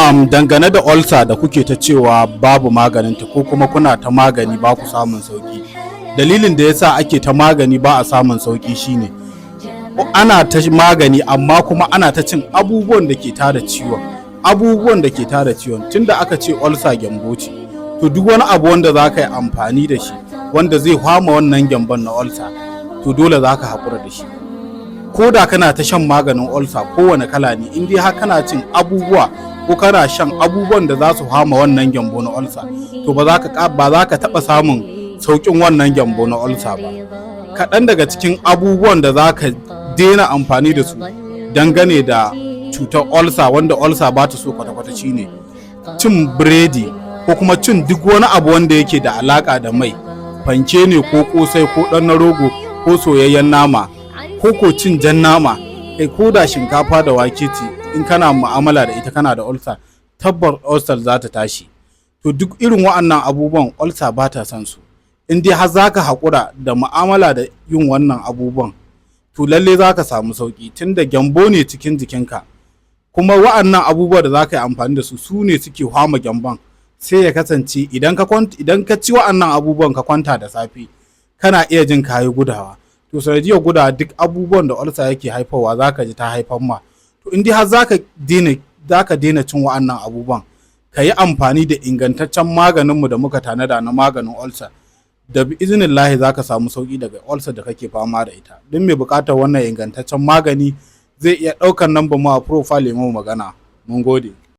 Dangane da ulcer da kuke ta cewa babu maganinta, ko kuma kuna ta magani ba ku samun sauki, dalilin da yasa ake ta magani ba a samun sauki shine ana ta magani amma kuma ana ta cin abubuwan da ke tada ciwon, abubuwan da ke tada ciwon. Tunda aka ce ulcer gyambo ce, to duk wani abu wanda za ka yi amfani da shi wanda zai hwama wannan gyambon na ulcer, to dole za ka haƙura da shi. Ko da kana ta shan maganin ulcer kowane kala ne, in dai har kana cin abubuwa ko kana shan abubuwan da za su hama wannan gyambo na ulcer, to ba za ka taɓa samun sauƙin wannan gyambo na ulcer ba. Kaɗan daga cikin abubuwan da za ka daina amfani da su dangane da cutar ulcer wanda ulcer ba ta so kwata-kwata shine cin biredi ko kuma cin duk wani abu wanda yake da alaka da mai, fanke ne ko kosai ko ɗan na rogo ko soyayyen nama ko cin jan nama, kai ko da shinkafa da wake ce, in kana mu'amala da ita kana da ulcer, tabbar ulcer za ta tashi. To duk irin wa'annan abubuwan ulcer ba ta son su. In dai har zaka haƙura da mu'amala da yin wannan abubuwan, to lalle za ka samu sauƙi, tunda gyambo ne cikin jikinka, kuma wa'annan abubuwa da za ka yi amfani da su, su ne suke hwama gyambon. Sai ya kasance idan ka ci wa'annan abubuwan ka kwanta da safe, kana iya jin kayi gudawa. To sanadiyar gudawa, duk abubuwan da ulcer yake haifarwa za ka ji ta haifar ma. To in dai har za ka daina cin wa'annan abubuwan, ka yi amfani da ingantaccen maganinmu da muka tanada na maganin ulcer, da bi iznillahi za ka samu sauki daga ulcer da kake fama da ita. Duk mai buƙatar wannan ingantaccen magani zai iya ɗaukar number mu a profile mu magana. Mun gode.